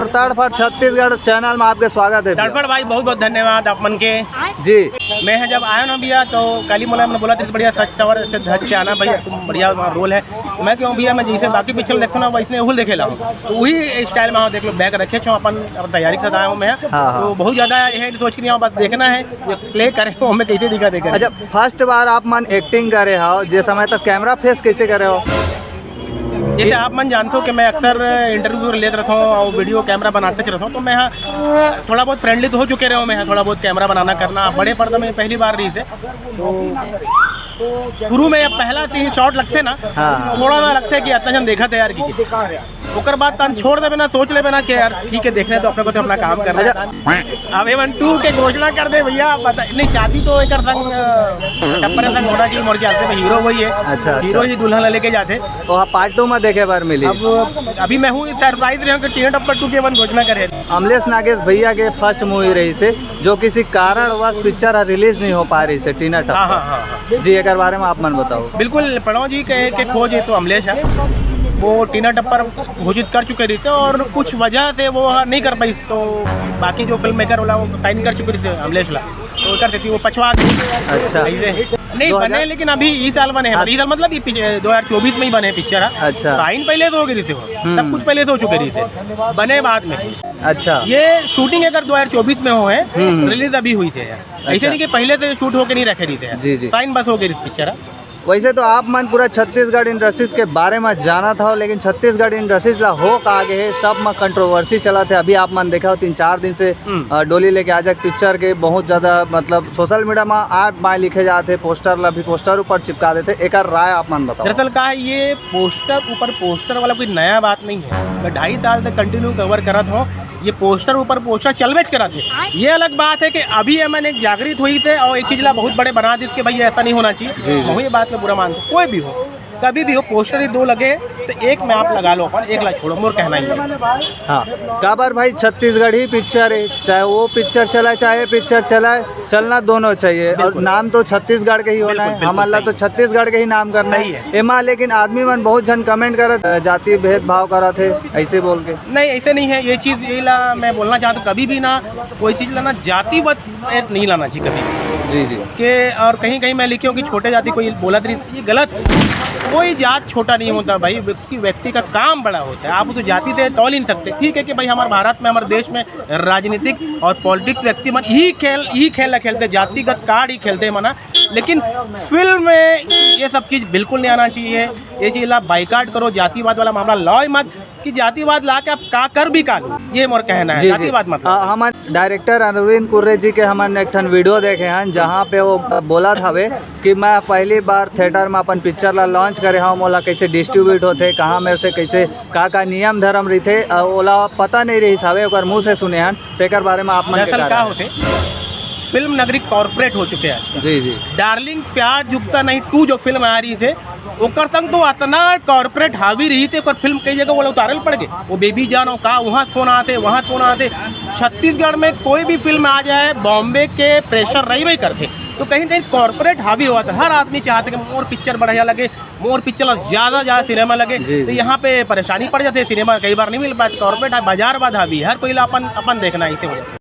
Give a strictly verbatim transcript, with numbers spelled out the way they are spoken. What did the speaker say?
तड़फड़ Chhattisgarh channel में आपके स्वागत है भैया। तड़फड़ भाई, बहुत बहुत धन्यवाद आप मन के। जी। मैं ह जब आया ना भैया, तो काली मोला हमने बोला, "तेरे बढ़िया सच सवर से धज के आना भैया, तुम बढ़िया रोल है।" मैं कहूँ, "भैया, मैं जैसे बाकी पिक्चर देखता हूँ ना, वैसने एहू ल देखे ला हूँ।" तो वही स्टाइल में, हाँ, देख लो, बैग रखे छो अपन, अपन तैयारी के साथ आया हूँ मैं। हाँ, हाँ। तो बहुत ज़्यादा ये सोच के नहीं आया, बस देखना है, ये प्ले करे हो, मैं कैसे दिखा देखे। अच्छा, फर्स्ट बार आप मन एक्टिंग करे हो, जे समय तक कैमरा फेस कैसे करे हो? जैसे आप मन जानते हो कि मैं अक्सर इंटरव्यू लेत रहता हूँ और वीडियो कैमरा बनाते रहता हूँ, तो मैं, हाँ, थोड़ा बहुत फ्रेंडली तो हो चुके रहे हूँ मैं, हाँ, थोड़ा बहुत कैमरा बनाना करना बड़े पर्दा में पहली बार रही थे। तो शुरू में अब पहला सीन शॉट लगते ना, हाँ। थोड़ा सा लगता है कि इतना जन देखा था यार, कि ओकर बाद तन छोड़ देबे ना, सोच लेबे ना कि यार ठीक है, देखने तो अपने को तो अपना काम करना है। अच्छा। अब एवन टू के घोषणा कर दे भैया, बता, नहीं, शादी तो एक संग, अ, टप्पर संग होना चाहिए, मोर ख्याल से हीरो वही है। अच्छा, अच्छा। हीरो ही दुल्हन ला लेके जाते। तो आप पार्ट टू में देखे बर मिली। अब अभी मैं हूँ सरप्राइज रहे हूँ कि टीना टप्पर टू के एवन घोषणा करे। अमलेश नागेश भैया के फर्स्ट मूवी रही से, जो किसी कारणवश पिक्चर रिलीज नहीं हो पा रही से, टीना टप्पर। हाँ, हाँ, हाँ, हाँ। जी, एक बारे में आप मन बताओ। बिल्कुल, प्रणव जी के, के खोज है तो अमलेश है, वो टीना टप्पर घोषित कर चुके रही थे और कुछ वजह से वो नहीं कर पाई, तो बाकी जो फिल्म मेकर वाला वो साइन कर चुके रही थे अमलेश ला, तो कर देती वो पछवा गए। अच्छा। ऐसे। नहीं दो हज़ार बने, लेकिन अभी इस साल बने हैं, हाँ। इस साल मतलब ये पिछ-, दो हज़ार चौबीस में ही बने पिक्चर है। अच्छा। साइन पहले से हो गए रही थे वो, हम्म। सब कुछ पहले से हो चुके रही थे, बने बाद में। अच्छा। ये शूटिंग अगर दो हज़ार चौबीस में हो है, हम्म, हम्म। रिलीज अभी हुई थे यार। ऐसे अच्छा। नहीं कि पहले से शूट होके नहीं रखे रही थे यार। जी, जी। साइन बस हो गई रही पिक्चर है। वैसे तो आप मन पूरा छत्तीसगढ़ इंडस्ट्रीज के बारे में जानत हव, लेकिन छत्तीसगढ़ इंडस्ट्रीज ला हो का आगे है, सब में कंट्रोवर्सी चलत है। अभी आप मन देखा हो, तीन चार दिन से, हम्म। अ, डोली लेके आजा पिक्चर के बहुत ज़्यादा, मतलब, सोशल मीडिया में आग बाय लिखे जात है, पोस्टर ला भी पोस्टर ऊपर चिपका देते, एकर राय आप मन बताओ। दरअसल का है, ये पोस्टर ऊपर पोस्टर वाला कोई नया बात नहीं है। मैं ढाई साल से कंटिन्यू कवर करत हूँ, ये पोस्टर ऊपर पोस्टर चलबेच करत है। ये अलग बात है कि अभी एमन एक जागृत होइस हे और एक चीज ला बहुत बड़े बना दिस कि भाई ऐसा नहीं होना चाहिए। जी, जी। मैं ये बात में बुरा मानता हूँ, कोई भी हो, कभी भी हो, पोस्टर ही दो लगे तो एक में आप लगा लो अपन, एक ला छोड़ो, मोर कहना ही है। हाँ, काबर भाई, छत्तीसगढ़ी पिक्चर है, चाहे वो पिक्चर चला, चाहे पिक्चर चला, चलना दोनों चाहिए। और बिल्कुल। नाम तो छत्तीसगढ़ के ही होना बिल्कुल, है, बिल्कुल हमन ला सही। तो छत्तीसगढ़ के ही नाम करना सही है। है। एमा लेकिन आदमी मन बहुत झन कमेंट करत, जाति भेदभाव करत है, ऐसे बोल के। नहीं, ऐसे नहीं है। ये चीज़, ये ला मैं बोलना चाहता हूँ, कभी भी ना कोई चीज़ ला ना जातिवाद नहीं लाना चाहिए कभी। जी, जी। के और कहीं-कहीं मैं लिखे हूँ कि छोटे जाति कोई बोलत रही, ये गलत है। कोई जात छोटा नहीं होता भाई, व्यक्ति, व्यक्ति का काम बड़ा होता है। आप तो जाति से तौल ही नहीं सकते। ठीक है कि भाई हमारे भारत में, हमारे देश में राजनीतिक और पॉलिटिक्स व्यक्ति मन यही खेल, यही खेल ला खेलते, जातिगत कार्ड ही खेलते मना। लेकिन फिल्म में ये सब चीज़ बिल्कुल नहीं आना चाहिए। ये चीज़ ला बाइकाट करो, जातिवाद वाला मामला लाओ ही मत। कि जातिवाद ला के आप का कर भी का लू, ये मोर कहना है, जी, जी। जातिवाद मत ला। हाँ, हमर डायरेक्टर अरविंद कुर्रे जी के हमन एक ठन वीडियो देखे हन, जहाँ पे वो बोलत हवे कि मैं पहली बार थिएटर में अपन पिक्चर ला लॉन्च करे हव, मोला कैसे डिस्ट्रीब्यूट होथे, कहाँ मेरे से कैसे का का नियम धर्म रहिथे, अ, ओला पता नहीं रहिस हवे, ओकर मुँह से सुने हन, तेकर बारे में आप मन के दरअसल का का राय? होथे, फिल्म नगरी कॉर्पोरेट हो चुके हैं आजकल। जी, जी। डार्लिंग प्यार झुकता नहीं टू जो फिल्म आ रही थे, ओकर संग तो अतना कॉर्पोरेट हावी रही थे, ओकर फिल्म कई जगह वो लोग उतारे ल पड़ गए। वो बेबी जान हो का, वहाँ से फोन आते, वहाँ से फोन आते। छत्तीसगढ़ में कोई भी फिल्म आ जाए, बॉम्बे के प्रेशर रही वही करते, तो कहीं ना कहीं कॉर्पोरेट हावी हुआ था। हर आदमी चाहते कि मोर पिक्चर बढ़िया लगे, मोर पिक्चर ज़्यादा ज़्यादा सिनेमा लगे। जी, तो जी। यहाँ पे परेशानी पड़ जाती है, सिनेमा कई बार नहीं मिल पाते। कॉर्पोरेट बाजार बाद हावी, हर कोई ला अपन, अपन देखना है इसी वजह से।